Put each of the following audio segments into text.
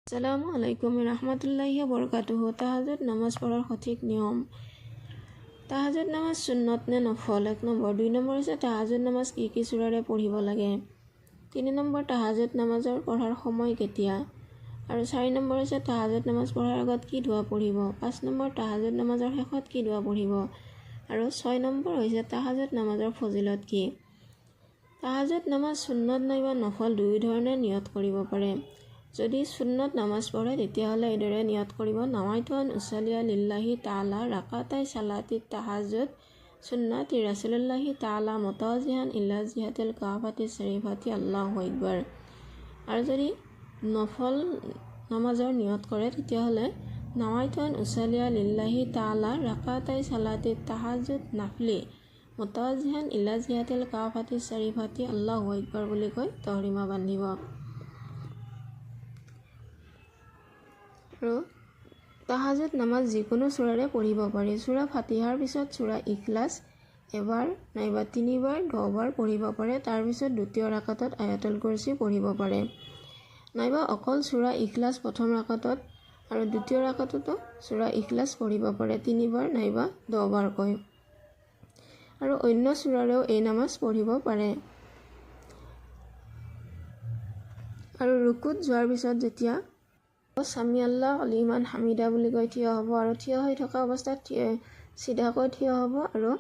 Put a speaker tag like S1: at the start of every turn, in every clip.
S1: আসসালামু আলাইকুম ৰহমতুল্লাহি বৰকাতুহু। তাহাজ্জুদ নামাজ পঢ়াৰ সঠিক নিয়ম। তাহাজ্জুদ নামাজ সুন্নত নে নফল? 1 নম্বৰ। 2 নম্বৰ হৈছে তাহাজ্জুদ নামাজ কি কি সূৰাৰে পঢ়িব লাগে। 3 নম্বৰ তাহাজ্জুদ নামাজৰ পঢ়াৰ সময় কেতিয়া। আৰু 4 নম্বৰ হৈছে তাহাজ্জুদ নামাজ পঢ়াৰ আগত কি দোৱা পঢ়িব। 5 নম্বৰ তাহাজ্জুদ নামাজৰ শেষত কি দোৱা পঢ়িব। আৰু 6 নম্বৰ হৈছে তাহাজ্জুদ নামাজৰ ফজিলত কি। তাহাজ্জুদ নামাজ সুন্নত নাইবা নফল দুয়ো ধৰণে নিয়ত কৰিব পাৰে। যদি সুন্নত নামাজ পঢ়ে তেতিয়াহ'লে এইদৰে নিয়ত কৰিব: নাৱাইতু আন উছালিয়া লিল্লাহি তাআলা ৰাকাতাই সালাতি তাহাজ্জুদ সুন্নাতি ৰাছুলুল্লাহি তাআলা মুতাজিহান ইলা জিহাতিল কাবাতি শৰীফাতি আল্লাহু আকবাৰ। আৰু যদি নফল নামাজৰ নিয়ত কৰে তেতিয়াহ'লে নাৱাইতু আন উছালিয়া লিল্লাহি তাআলা ৰাকাতাই সালাতি তাহাজ্জুদ নাফলি মুতাজিহান ইলা জিহাতিল কাবাতি শৰীফাতি আল্লাহু আকবাৰ বুলি কৈ তহৰিমা বান্ধিব। আৰু তাহাজ্জুদ নামাজ যিকোনো সূৰাৰে পঢ়িব পাৰি। সূৰা ফাতিহাৰ পিছত সূৰা ইখলাছ এবাৰ নাইবা তিনিবাৰ 10 বাৰ পঢ়িব পাৰে। তাৰপিছত দ্বিতীয় ৰাকাতত আয়াতুল কুৰচি পঢ়িব পাৰে, নাইবা অকল সূৰা ইখলাছ প্ৰথম ৰাকাতত আৰু দ্বিতীয় ৰাকাততো সূৰা ইখলাছ পঢ়িব পাৰে তিনিবাৰ নাইবা 10 বাৰকৈ। আৰু অন্য সূৰাৰেও এই নামাজ পঢ়িব পাৰে। আৰু ৰুকুত যোৱাৰ পিছত যেতিয়া ছামি আল্লাহ লিমান হামিদা বুলি কৈ থিয় হ'ব আৰু থিয় হৈ থকা অৱস্থাত চিধাকৈ থিয় হ'ব আৰু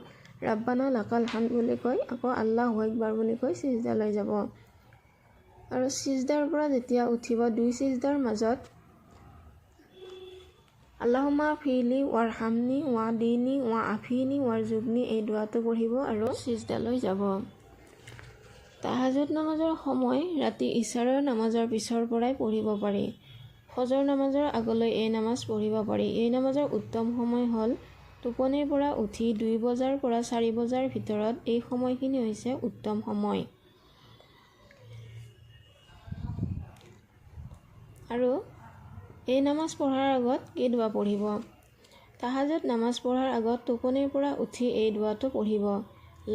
S1: ৰাব্বানা লাকাল হামদ বুলি কৈ আকৌ আল্লাহু আকবাৰ বুলি কৈ চিজদালৈ যাব। আৰু চিজদাৰ পৰা যেতিয়া উঠিব দুই চিজদাৰ মাজত আল্লাহুম্মা ফিলি ৱাৰহামনি ৱাদিনি ৱা আফিনি ৱাৰজুগনি এই দোৱাটো পঢ়িব আৰু চিজদালৈ যাব। তাহাজ্জুদ নামাজৰ সময় ৰাতি ইছাৰৰ নামাজৰ পিছৰ পৰাই পঢ়িব পাৰি। ফজৰ নামাজৰ আগলৈ এই নামাজ পঢ়িব পাৰি। এই নামাজৰ উত্তম সময় হ'ল টোপনিৰ পৰা উঠি 2 বজাৰ পৰা 4 বজাৰ ভিতৰত। এই সময়খিনি হৈছে উত্তম সময়। আৰু এই নামাজ পঢ়াৰ আগত কি দোৱা পঢ়িব? তাহাজ্জুদ নামাজ পঢ়াৰ আগত টোপনিৰ পৰা উঠি এই দোৱাটো পঢ়িব: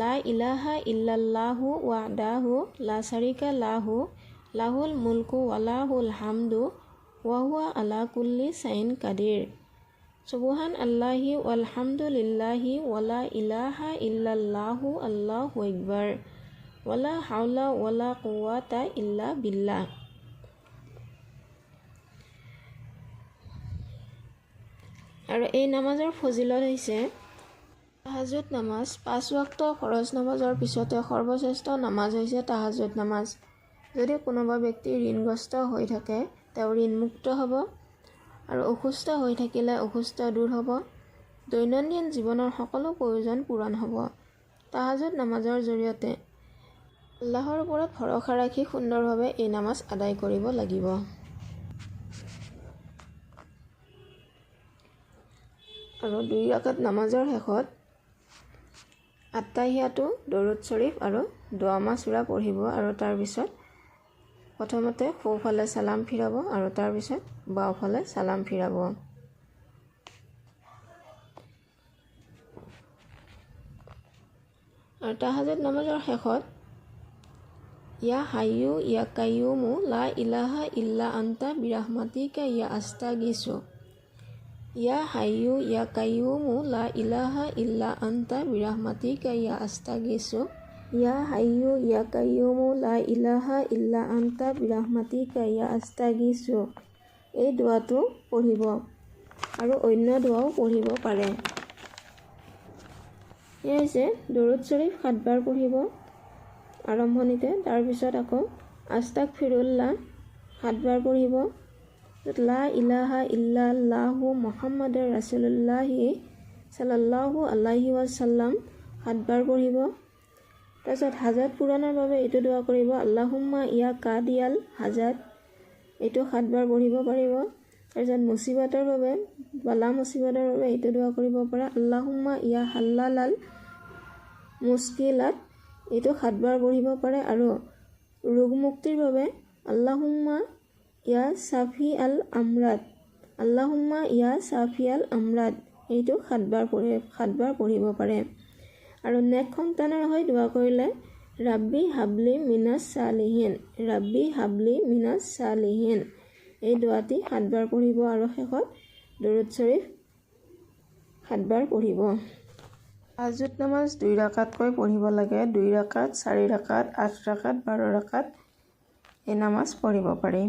S1: লা ইলাহা ইল্লাল্লাহু ৱাহদাহু লা শাৰিকা লাহু লাহুল মুলকু ৱা লাহুল হামদু ৱাহুৱা আলা কুল্লি শাইইন কাদিৰ। সুবহান আল্লাহি ৱালহামদুলিল্লাহি ৱালা ইলাহা ইল্লাল্লাহু আল্লাহু আকবাৰ ৱালা হাওলা ৱালা কুওয়াতা ইল্লা বিল্লাহ। আৰু এই নামাজৰ ফজিলত হৈছে তাহাজ্জুদ নামাজ 5 ৱাক্ত ফৰজ নামাজৰ পিছতে সৰ্বশ্ৰেষ্ঠ নামাজ হৈছে তাহাজ্জুদ নামাজ। যদি কোনোবা ব্যক্তি ঋণগ্ৰস্ত হৈ থাকে তেওঁ ঋণমুক্ত হ'ব, আৰু অসুস্থ হৈ থাকিলে অসুস্থ দূৰ হ'ব, দৈনন্দিন জীৱনৰ সকলো প্ৰয়োজন পূৰণ হ'ব। তাহাজ্জুদ নামাজৰ জৰিয়তে আল্লাহৰ ওপৰত ভৰসা ৰাখি সুন্দৰভাৱে এই নামাজ আদায় কৰিব লাগিব। আৰু 2 ৰাকাত নামাজৰ শেষত আত্তাহিয়াতু, দৰুদ শ্বৰীফ আৰু দোৱা সূৰা পঢ়িব আৰু তাৰপিছত প্ৰথমতে সোঁফালে চালাম ফিৰাব আৰু তাৰপিছত বাওঁফালে চালাম ফিৰাব। আৰু তাহাজ্জুদ নামাজৰ শেষত ইয়া হাইয়ু ইয়া কাইয়ুমু লা ইলাহা ইল্লা আন্তা বিৰাহমাতিকা ইয়া আস্তাগিছু। ইয়া হাইয়ু ইয়া কাইয়ুমু লা ইলাহা ইল্লা আন্তা বিৰাহমাতিকা ইয়া আস্তাগিছু। ইয়া হাইয়ু ইয়া কাইয়ুমু লা ইলাহা ইল্লা আন্তা বিৰাহমাতিকা ইয়া আস্তাগিছু এই দোৱাটো পঢ়িব আৰু অন্য দোৱাও পঢ়িব পাৰে। এয়া হৈছে দৰুদ শ্বৰীফ 7 বাৰ পঢ়িব আৰম্ভণিতে, তাৰপিছত আকৌ আস্তাক ফিৰুল্লাহ 7 বাৰ পঢ়িব, লা ইলাহা ইল্লাল্লাহু মুহাম্মাদুৰ ৰাছুলুল্লাহি সাল্লাল্লাহু আলাইহি ৱাসাল্লাম 7 বাৰ পঢ়িব। তাৰপিছত হাজাত পূৰণৰ বাবে এইটো দোৱা কৰিব, আল্লাহুম্মা ইয়া কাদিয়াল হাজাত, এইটো 7 বাৰ পঢ়িব পাৰিব। তাৰপিছত মুচিবাতৰ বাবে, বালা মুচিবাতৰ বাবে এইটো দোৱা কৰিব পাৰে, আল্লাহুম্মা ইয়া হাল্লালাল মুস্কিলাত, এইটো 7 বাৰ পঢ়িব পাৰে। আৰু ৰোগ মুক্তিৰ বাবে আল্লাহুম্মা ইয়া চাফি আল আমৰাদ, আল্লাহুম্মা ইয়া চাফি আল আমৰাদ, এইটো 7 বাৰ পঢ়িব পাৰে। আৰু নেক সন্তানৰ হৈ দোৱা কৰিলে ৰাব্বি হাবলি মিনাছ ছালিহিন, ৰাব্বি হাবলি মিনাছ ছালিহিন, এই দোৱাটি সাতবাৰ পঢ়িব আৰু শেষত দৰুদ শ্বৰীফ সাতবাৰ পঢ়িব। তাহাজ্জুদ নামাজ 2 ৰাকাতকৈ পঢ়িব লাগে। 2 ৰাকাত, 4 ৰাকাত, 8 ৰাকাত, 12 ৰাকাত এই নামাজ পঢ়িব পাৰি।